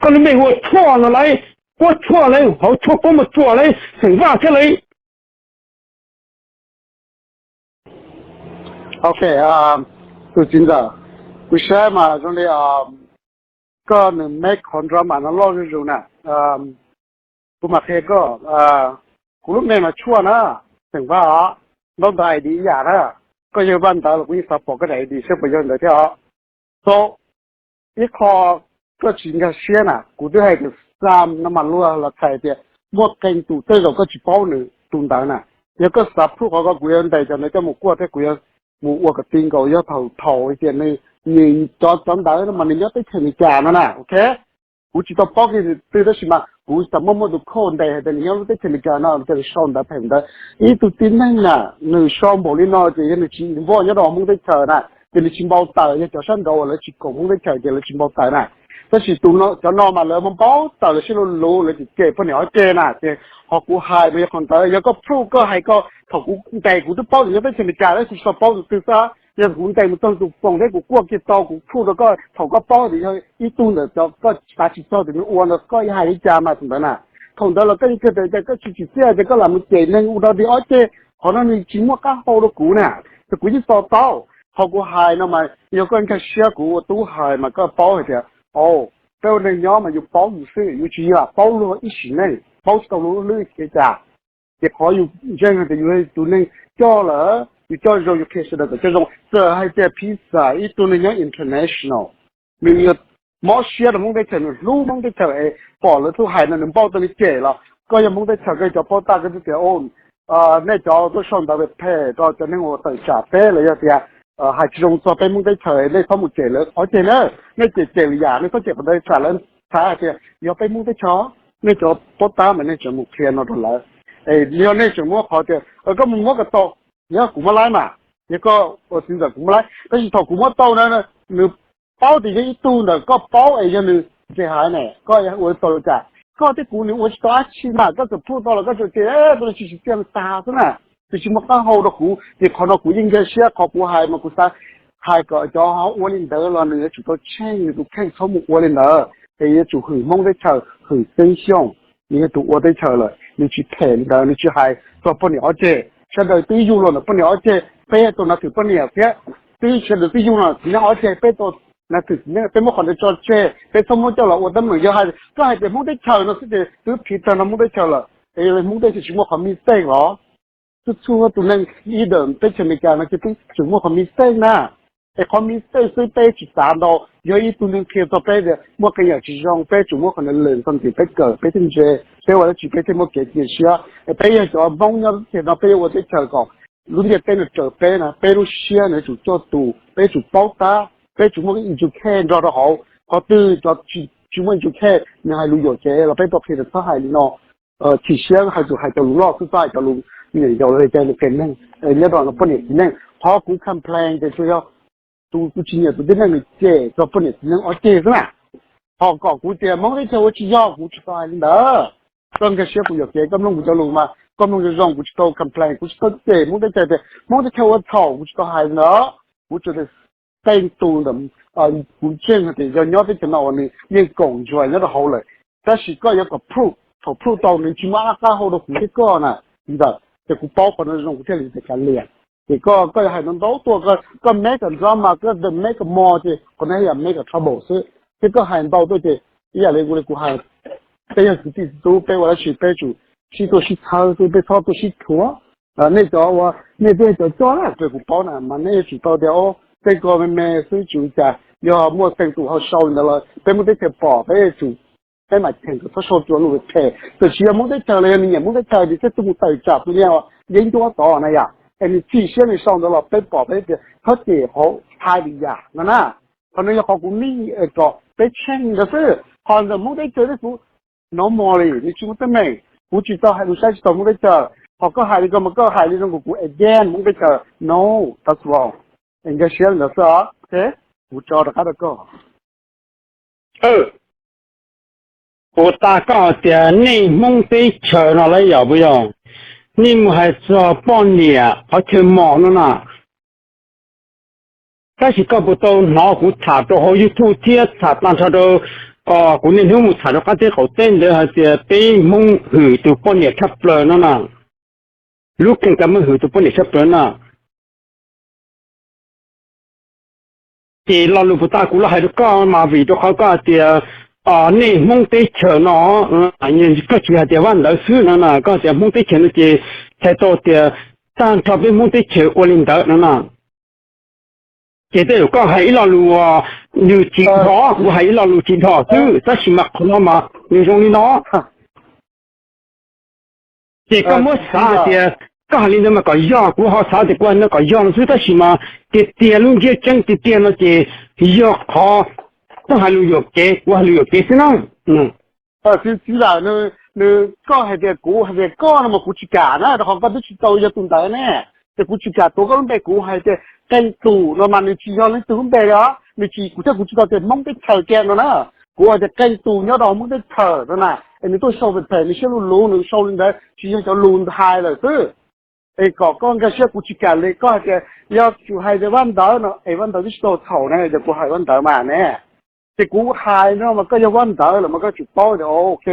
Koj lub npe hu ua Tshuaj no lauj, Kuab Tshuaj lauj, hauv Tshuaj Kuab Muaj Tshuaj lauj, xeem Vaj thiab lauj. Ok, tus txiv ntxawm, kuv saib mas zoo li koj nws make qhov drama no loj zuj zus na. Kuv mam qhia koj, kuv lub npe mas Tshuaj na, xeem Vaj os, ntaub ntawv I D ib yam na. Koj yog Vaj ntawv los kuv yeej xav pom koj daim I D saib puas yog ntawd thiab os. So, ib qho koj tsis nkag siab na, kuv twb hais tias Xam no mas luag los txhais tias muaj qee tus tej zaum koj tsis paub nws tus ntawd na. Yog koj xav proof qhov ko kuv yuav ntes cov ntawd coj mus kuaj thiab kuv yuav mus ua kom ti nkaus yog thaum thaum hais tias nws, nws cov cov ntawd no mas nws nyob teb chaws Amelikas no na, ok. Kuv tsis tau paub kiag twg tab sis mas kuv xav muaj muaj tus khauj ntes hais tias nws nyob lub teb chaws Amelikas no, ces sau ntawv phem ntawd. Ib tug tib neeg na, nws sau npaum li no ces yog nws tsis involve nyob rau Hmoob teb chaws na, ces nws tsis npau taws, yog cov sab nraud uas lawv tsis koom Hmoob teb chaws ces lawv tsis npau taws na. Tab sis tus no, cov no mas lawv npau taws, lawv siab luv luv, lawv cem cem poj niam ob ceg na, ces ho kuv hais mas yog qhov ntawd, yog koj proof koj hais koj, thaum kuv ntes kuv twb paub tias nyob teb chaws Amelikas tab sis kuv tsis tau paub tus twg xwb, yog kuv ntes mus txog tus foom thiab kuv kuaj kiag tau kuv proof rau koj, thaum koj paub tias yog ib tug ntawm cov koj xav tsis txog tias nws ua ntawd koj hais li cas mas thaum ntawd na. Thaum ntawd los koj yeej kawg tias koj tsis tsim txiaj tias koj lam mus cem neeg ua rau tim ob ceg, qhov no nws tsis muaj qab hau rau kuv na, ces kuv yeej to taub. Qhov kuv hais no mas yog koj nkag siab kuv ua tub hais mas koj paub hais tias, o, peb ua neeg nyob mas yus paub yus xwb, yus tsis yam paub luag ib sim neej, paub tsis tau luag lub hlwb li cas. Ces qhov yus ntseeg hais tias yus tus neeg coj lawm, yus coj zoo, yus qhia sawv daws kom coj zoo. Txawm hais tias Phi Xam ib tug neeg nyob international, nws yog mob siab rau Hmoob teb chaws, nws hlub Hmoob teb chaws es pom lawv txhua hais no nws npau taws nws cem los koj yog Hmoob teb chaws, koj yog cov paub tab koj twb tias, o, nej cov tuaj sau ntawv phem rau cov neeg uas tawm tsam peb los yog tias hais tsis zoo txog peb Hmoob teb chaws, nej txhob mus cem lawv ob ceg na. Nej cem cem lwm yam, nej txhob cem qhov ntawd tsam lawv xav hais tias yog peb Hmoob teb chaws. Nej cov paub tab mas nej tseem mus qhia no rau lawv, yog nej tseem muab qhov tias koj mus muab kom tau, yog kuv muab laib mas, yog koj ua txiv ntxawm kuv muab laib, tab sis thaum kuv muab tau na, nws paub tias yog ib tug ntawm koj paub es yog nws ntse hais ne, koj ua tau li cas? Koj thiab kuv nws ua tsis tau dab tsi mas, koj txawm proof tau los koj tsuas tias tus no tsis tsim txiaj tag xwb na, nws tsis muaj qab hau rau kuv. Ces qhov no kuv yeej nkag siab, qhov kuv hais mas kuv xav hais kom cov ho ua li ntawd los nws yuav tsum tau tsheej nws tus kheej txhob mus ua li ntawd, es yuav tsum hwm Hmoob teb chaws, hwm Xeeb Xyooj. Nws yog tus ua teb chaws lawm, nws tsis phem li ntawd, nws tsis hais txog poj niam ob ceg. Sawv daws twb yug los ntawm poj niam ob ceg, peb yog tus nas thwm poj niam thiab, twb sawv daws twb yug los txiv neej ob ceg, peb tus nas thwm txiv neej, peb muab qhov ntawd tso tseg, peb txhob muab coj los ua teeb meem. Yog hais koj hais tias Hmoob teb chaws no xwb ces twb phiv tag nrho Hmoob teb chaws lawm, es Hmoob teb chaws tsis muaj qhov mistake los? Txhua txhua tus neeg ib ntawm teb chaws Amelikas no ces twb tseem muaj qhov mistake na. Es qhov mistake xwb peb tsis xav ntau, yog ib tug neeg qhia txog peb tias muaj qee yam tsis zoo, peb tsum muab qhov ntawd lees txog ntxiv, peb kawm peb thiaj ntse, peb ua dab tsi peb thiaj muaj kev cia siab. Es peb yog cov Hmoob nyob teb chaws no, peb yuav ua teb chaws kom lub ntiaj teb no raws peb na, peb lub siab no yuav tsum coj tus, peb tsum paub tab, peb tsum muaj educate nrog rau hauv. Qhov twg cov tsis muaj educate nws hais lus yuam kev los peb tau qhia tias txhob hais li no, chim siab hais tsum hais cov lus loj xwb, txhob hais cov lus nyiam yaus los li cas rau neeg nyob rau poj niam txiv neej. Qhov kuv complain ces tsuas yog tus kuv tsis nyiam tus tib neeg nws cem txog poj niam txiv neej ob ceg xwb na. Ho kom kuv tias Hmoob teb chaws ua tsis yog, kuv tsis tau hais li ntawd. Koj nkag siab kuv yuam kev, koj mloog kuv cov lus mas koj mloog zoo zoo, kuv tsis tau complain, kuv tsis tau cem Hmoob teb chaws tias Hmoob teb chaws ua txhaum, kuv tsis tau hais li ntawd. Kuv tsuas tias tej tus ntawm kuv ntseeg hais tias yog nyob teb chaws no uas nws yeej koom ntshuas nyob rau hauv lawm. Tab sis koj yuav kom proof, thaum proof tau nws tsis muaj qab hau rau kuv thiab koj na. Ntawm ces kuv paub qhov no zoo kuv thiaj li txawm kav liam. Ces koj, koj yuav hais ntau ntau tuaj, koj make a drama, koj the make a more ces qhov no yam make a trouble xwb. Thiab koj hais ntau tuaj ces ib yam li kuv, li kuv hais, peb yog kwv tij txiv tub, peb ua dab tsi peb tsum sib tuaj sib txhawb xwb, peb txhob tuaj sib thuam. Nej cov uas nej twb yog cov coj na, raws kuv paub na mas nej yuav tsum tau tias, o, tej ko me me xwb tsis ua cas, yog muaj teej tus ho sau li ntawd los peb Hmoob teb chaws pom peb yuav tsum, peb mam cheem kom txhob sau cua lus phem. Tiam sis yog Hmoob teb chaws los yog nws nyiam Hmoob teb chaws ces thiaj tuaj mus tawm tsam tus niag yeeb ncuab tod na yom, es nws chim siab nws sau ntawd los peb pom peb tias txhob cem hauv hais li yam no na. Qhov no yog qhov kuv mean kom peb tsheej ntawd xwb. Ho ntawm Hmoob teb chaws tej kuv normally nws tsis muaj teeb meem, kuv tsis tau hais lus saib tsis tau Hmoob teb chaws. Ho koj hais li ko mas koj hais li zoo nkaus kuv against Hmoob teb chaws, no, that's wrong. Es nkag siab li ntawd xwb os, ok, kuv tso rov qab rau koj. Puas tas koj hais tias nej Hmoob teb chaws no lawm yom, puas yog? Nej mus hais txog poj niam qhov chaw mom no na. Tab sis koj puas tau hnov kuv tham rau hauv YouTube thiab tham tag nrho rau Kuv niaj hnub mus tham rau qab teb qaum teb ntawd hais tias peb Hmoob hwm tus poj niam tshaj plaws no na. Lub keeg ka muab hwm tus poj niam tshaj plaws na. Ces lo lus puas tas kuv los hais rau koj mas vim rau qhov koj hais tias nej Hmoob teb chaws no, koj tsis hais tias Vaj Ntawv xwb no na, koj hais tias Hmoob teb chaws no ces txhais tau tias tag nrho peb Hmoob teb chaws ua li ntawd no na. Ces tej zaum koj hais ib lo lus nws tsis dhos, kuv hais ib lo lus tsis dhos xwb, tab sis mas qhov no mas nws zoo li no. Ces koj muab xav hais tias koj hais li ntawd mas kom yog, kuv ho xav tias kuv hais no kom yog no xwb, tab sis mas tiag tiag lub ntsiab tseeb tiag tiag no ces yog qhov koj hais lus yuam kev, kuv hais lus yuam kev xwb na. Txiv lawm, nws, koj hais tias kuv hais tias koj no mas kuv tsis kam na, rau qhov koj twb tsis tau yog tus ntawd ne. Ces kuv tsis kam tuav koj lub npe, kuv hais tias qee tus no mas nws tsis yog leej twg lub npe li os, nws tsis, kuv thiaj kuv tsis tau tias Hmoob teb chaws kiag no na. Kuv hais tias qee tus nyob rau Hmoob teb chaws no na, es nws tuaj sau pem phem, nws siab luv luv, nws sau li ntawd tsis yog cov lus hais lawm xwb. Es kom koj nkag siab, kuv tsis kam li koj hais tias yog tsum hais tias Vaj Ntawv no, es Vaj Ntawv twb tsis tau txhaum ne, yog kuv hais Vaj Ntawv mas ne. Ces kuv hais no mas koj yog Vaj Ntawv lawm mas koj tsum paub tias ok,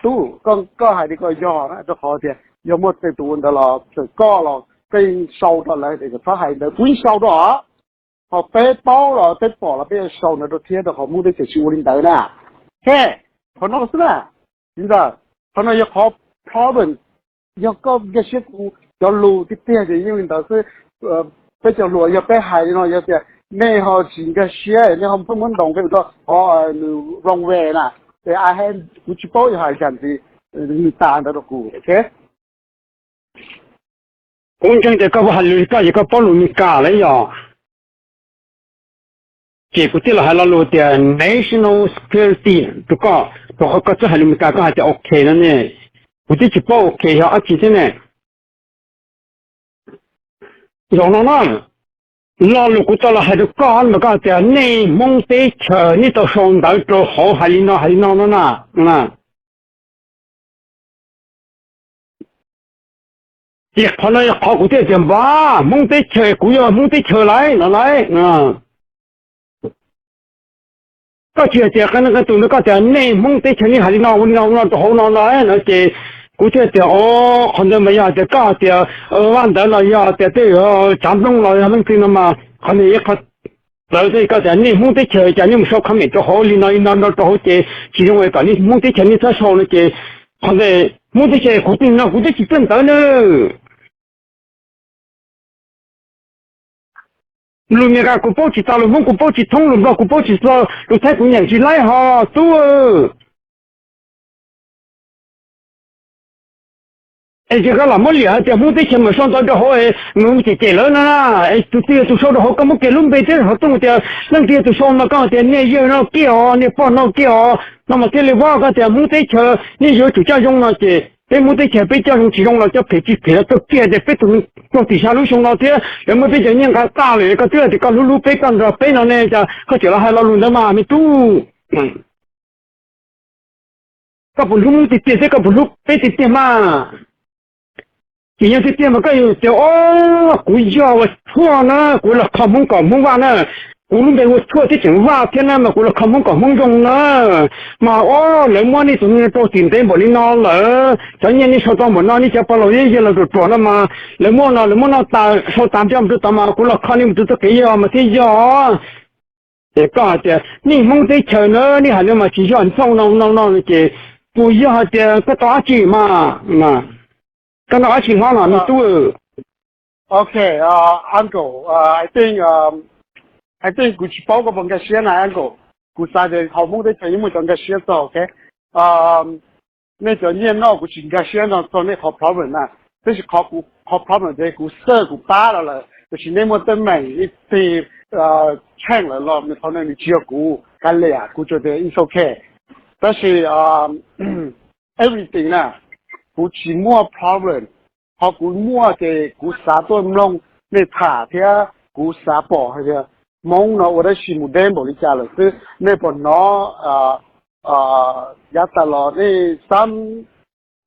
tub, koj hais li ko yog na, rau qhov tias yog muaj tej tus ua ntawd los txawm koj los koj yeej sau rau lawv es kom txhob hais ntawd, kuv yeej sau rau. Ho peb paub los peb pom los peb yuav sau ntawd rau thiab, rau qhov Hmoob teb chaws tsis ua li ntawd na. He, qhov no xwb na. Txiv ntxawm, qhov no yog qhov problem. Yog koj nkag siab kuv cov lus tiag tiag ces yeej li ntawd xwb. Peb cov hluas yog peb hais li no yog tias nej ho tsis nkag siab, nej ho pheej muab ntaus nqi rau qhov nws wrong way na, ces kuv tsis paub yuav hais cas ntxiv, nws tas ntawd rau kuv, ok. Kuv ntseeg tias koj puas hais lus li koj ces koj paub lus Meskas lawm yog. Ces kuv thiaj los hais lo lus tias national security rau koj, rau qhov koj twb hais lus Meskas koj hais tias ok no ne. Kuv twb tsis paub ok yog dab tsi thiab ne. Zaum no na, lo lus kuv tau los hais rau koj mas koj hais tias nej Hmoob teb chaws nej tau sau ntawv rau hauv hais li no hais li no no na. Ces qhov no yog qhov kuv thiaj tias npab Hmoob teb chaws, kuv yog Hmoob teb chaws lawm no lauj. Koj tsis hais tias qee tus no koj tias nej Hmoob teb chaws nej hais li no ua li no ua no rau hauv no no no ces kuv thiaj tias o, qhov ntawd mas yog hais tias koj hais tias Vaj Ntawv los yog tias tej tsav nplooj los yog leej twg no mas qhov ntawd ib qho txawv thiab. Koj tias nej Hmoob teb chaws cas nej mus sau comment rau hauv li no li no no rau hauv ces tsis zoo es kom nej Hmoob teb chaws nej txhob sau no ces qhov ntawd Hmoob teb chaws kuv twb no kuv twb tsis txawj ntawv na. Lus Meskas kuv paub tsis tau, lus Hmoob kuv paub tsis thoob, lus Nplog kuv paub tsis txog, lus Thaib kuv nyeem tsis laib ho tub. Es ces koj lam muab liam hais tias Hmoob teb chaws mas sau ntawv rau hauv es nws cem cem lawv no na. Es tus twg yog tus sau rau hauv koj muab kiag lub npe thiab qhov rooj tias leej twg yog tus sau no koj tias nej yawg no kiag os, nej pog no kiag os no mas thiaj li vab koj tias Hmoob teb chaws nej yuav tsum coj zoo no ces peb Hmoob teb chaws peb coj zoo tsis zoo los coj phem tsis phem los coj kiag tias peb tus neeg raug tim sab lub xyoo no thiab lawv muab peb cov nyiaj nqa tag lawm koj twb tias koj hlub hlub peb koj nrog peb no ne cas koj tseem los hais lo lus ntawd mas me tub. Koj puas hlub Hmoob tiag tiag thiab koj puas hlub peb tiag tiag mas? Ces yog tiag tiag mas koj yuav tias o, kuv yog ua tshuaj na, kuv los kho Hmoob kom Hmoob vaj na, kuv lub npe ua tshuaj thiab tseem vaj thiab na mas kuv los kho Hmoob kom Hmoob zoo na. Mas o, lawv muab nej tus neeg rau tim ntev npaum li no lawm, cov nyiaj nej sau tau npaum no, nej cov pog laus yawg laus ruam ruam no mas lawv muab no lawv muab no tas sau tas nrho mus rau tod mas kuv los kho nej mus rau txoj kev yog mas thiaj yog. Ces koj hais tias nej Hmoob teb chaws na nej hais no mas tsis yog ntxooj no no no ces puas yog hais tias koj tau dab tsi mas, koj noj dab tsi hlob no me tub? Ok, uncle, I think, I think kuv tsis paub koj puas nkag siab na uncle. Kuv xav tias hauv Hmoob teb chaws yeej muaj cov nkag siab txog, ok. Nej cov nyiaj noj kuv tsis nkag siab no txog nej qhov problem na. Tab sis qhov kuv, qhov problem ces kuv xawj kuv pab los lawm, tab sis nej muaj teeb meem ib teg tsheej lawm los nws qhov no nws tsis yog kuv ka liam, kuv tsuas tias it's ok. Tab sis everything na, kuv tsis muaj problem. Qhov kuv muaj ces kuv xav tuaj mloog nej tham thiab kuv xav pom hais tias Hmoob no ua dab tsi mus deb npaum li cas lawm xwb. Nej puas hnov yav tas los nej xab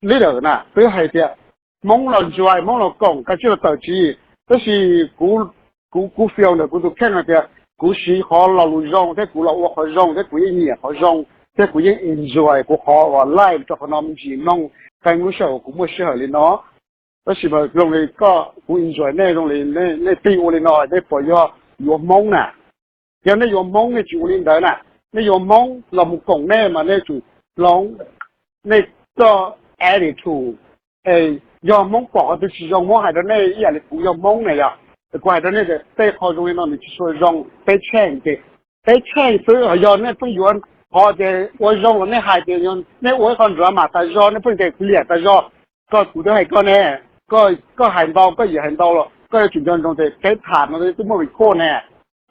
leader na twb hais tias Hmoob los enjoy, Hmoob los koom, kav tsij los tawm tswv yim. Tab sis kuv, kuv, kuv feel ntawm kuv tus kheej hais tias Kuv siv qhov lo lus zoo thiab kuv los ua qhov zoo thiab kuv yeej nyiam qhov zoo thiab kuv yeej enjoy kuv qhov uas live rau qhov no me ntsis mloog qee lub sij hawm uas kuv muaj sij hawm li no. Tab sis mas zoo li koj, kuv enjoy nej, zoo li nej tij ua li no, nej puas yog yuav Hmoob na? Yog nej yuav Hmoob nej tsis ua li ntawd na. Nej yuav Hmoob los mus koom nej mas nej yuav tsum hloov nej txoj attitude. Yog Hmoob pom qhov twg tsis zoo Hmoob hais rau nej ib yam li kuv yog Hmoob na yog. Kuv hais rau nej tias tej qho zoo li no nws tsis tshua zoo, peb change ces peb change xwb. Yog nej pheej yuav qhov tias ua zoo los nej hais tias nej ua ib qho drama tas zog, nej pheej tias kuv liam tas zog. Koj, kuv twb hais koj ne, koj hais ntau koj yim hais ntau los koj yuav tsum nco ntsoov tias peb tham no twb muaj record ne.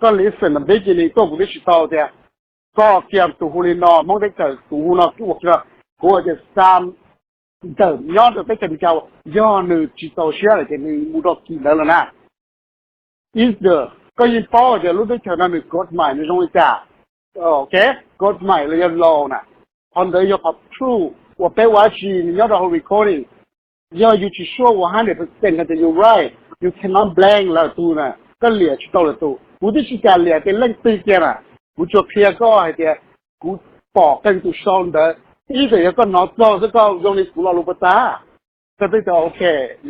Koj listen a bit li tuaj kuv twb tsis tau tias koj kiag tus hu li no, Hmoob teb chaws tus hu no, kuv ua tias Sam ntawm nyob rau teb chaws Amelikas, yog nws tsis txaus siab lawm ces nws mus rau kis ntawd lawm na. Either koj yeej paub tias lub teb chaws no nws kod maim nws zoo li cas, ok, kod maim los yog law na, qhov ntawd yog qhov proof uas peb ua dab tsi nws nyob rau hauv recording. Yog yus tsis sure one hundred percent hais tias yus right, you cannot blame lawm tus na, koj liam tsis tau lawm tus. Kuv twb tsis kam liam tias leej twg kiag na, kuv tsuas qhia koj hais tias kuv pom qee tus sau ntawd, ib txwm yog koj hnov txog xwb koj zoo li kuv lo lus puas tag. Koj twb tias ok,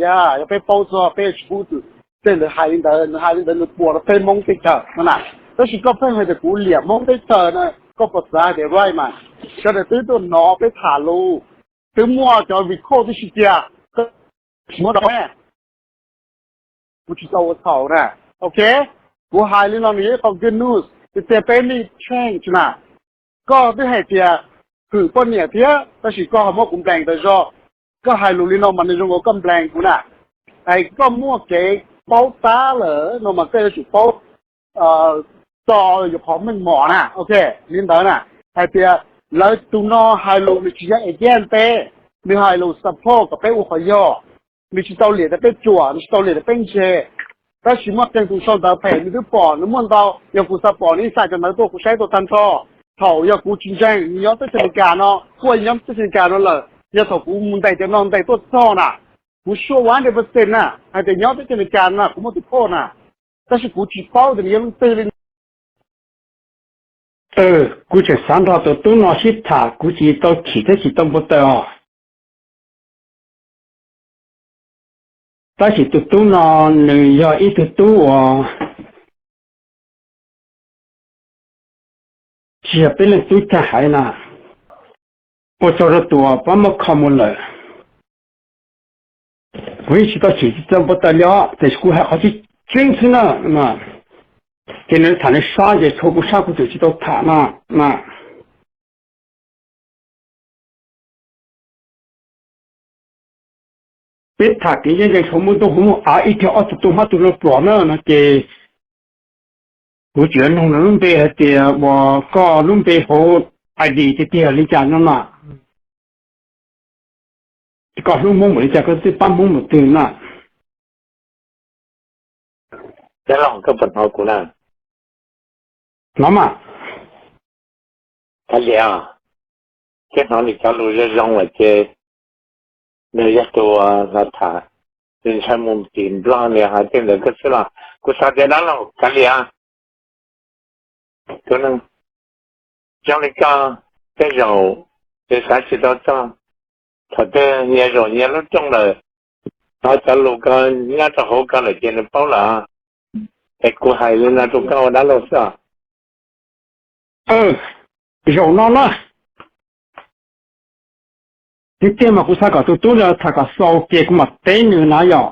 ya, yog peb paub txog peb yuav tsis pub tus tej ntawd hais li ntawd, nws hais li ntawd nws puas rau peb Hmoob teb chaws no na. Tab sis koj pheej hais tias kuv liam Hmoob teb chaws na, koj puas xav hais tias right mas, sawv daws twb tuaj hnov peb tham lus, twb muaj cov record tib si tiag, koj tsis muab rau ne. Kuv tsis tau ua txhaum na, ok. Kuv hais li no nws yog ib qho good news, tias peb need change na. Koj twb hais tias hwm poj niam thiab tab sis koj ho muab kuv blame tas zog. Koj hais lus li no mas nws zoo nkaus koj blame kuv na. Es koj muaj kev paub tab lawm no mas koj yuav tsum paub txo yus qhov meej mom na, ok, li ntawd na. Hais tias lawv tus no hais lus nws tsis yog against peb, nws hais lus support kom peb ua qhov yog. Nws tsis tau liam tias peb ruam, nws tsis tau liam tias peb ntse. Tab sis muaj qee tus sau ntawv phem nws twb pom, nws muaj ntau, yog kuv xav pom nws ib xav cov ntawv tuaj kuv saib tuaj tag nrho. Thaum yog kuv tsis ntseeg nyob teb chaws Amelikas no, kuj nyob teb chaws Amelikas no lawm, yog thaum kuv mus ntes cov no ntes tuaj txog na, kuv sure one hundred percent na hais tias nyob teb chaws Amelikas no kuv muaj tus phauj na, tab sis kuv tsis paub tias nws yog leej twg li. Kuv tseem xav nrog tus tub no sib tham, kuv tsis tau chim thiab tsis tau npau taws os. Tab sis tus tub no nws yog ib tug tub uas tsis yog peb leej tub cag haiv na, ua tsaug rau tus uas pab muab kho mus lawm. Kuv yeej tsis tau chim tsis tau npau taws li os, tiam sis kuv hais qhov tseeb tseeb xwb na. Ces nws tham nws sab ces tshuav kuv sab kuv tseem tsis tau tham na. Peb tham kev ncaj ncees tshuav muaj ntuj hauv muaj av ib tug ob tug tu hmab tu lug pluas na no ces kuv tseem nug nws lub npe hais tias uas koj lub npe hauv I D tiag tiag li cas no na. Koj hlub Hmoob npaum li cas koj twb pab Hmoob npaum twg na. Dab laug, koj puas hnov kuv na? Hnov mas. Kav liam, koj hnov nws cov lus zoo zoo lawm ces nws yog tus uas los tham, nws ntshai mus tim Nplog nws hais tej ntawd koj xwb los kuv xav tias dab laug kav liam. Tus neeg zoo li koj, tej zaum nws xav tsis tau txog. Thaum twg nyias zaum nyias lub rooj lawm, hnov cov lus ko nyob rau hauv ko lawm ces nws paub lawm. Es kuv hais li no rau koj ua dab laug xwb os. Zaum no na, tiag tiag mas kuv xav kom tus tub no tham kom xaus ces kuv mam teb nws na yom.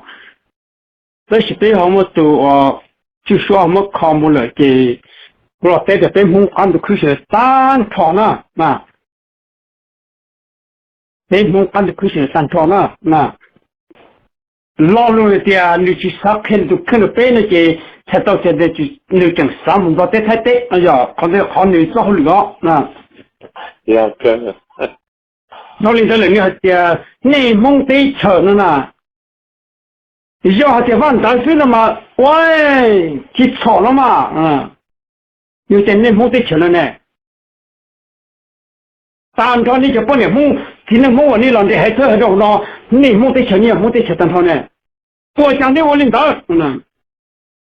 Tab sis peb ho muaj tus uas tswj suab ho muab kho mus lawm ces kuv los teb tias peb Hmoob qab ntuj khwb sawv daws tag nrho na, peb Hmoob qab ntuj khwb sawv daws tag nrho na. Lo lus hais tias nws tsis xav qhia nws tus kheej rau peb no ces txhais tau tias nws tseem xav mus nplog teb Thaib teb no yog qhov ntawd qhov nws txoj hauj lwm os. Dhau li ntawd lawm nws hais tias nej Hmoob teb chaws no na, yog hais tias vaj ntawd xwb no mas ua tsis txhaum no mas. Yog tias nej Hmoob teb chaws no ne, tag nrho nej cov poj niam Hmoob txiv neej Hmoob uas nej los nres haiv thawb hauv no, nej Hmoob teb chaws nej yog Hmoob teb chaws tag nrho ne, ua cas nej ua li ntawd?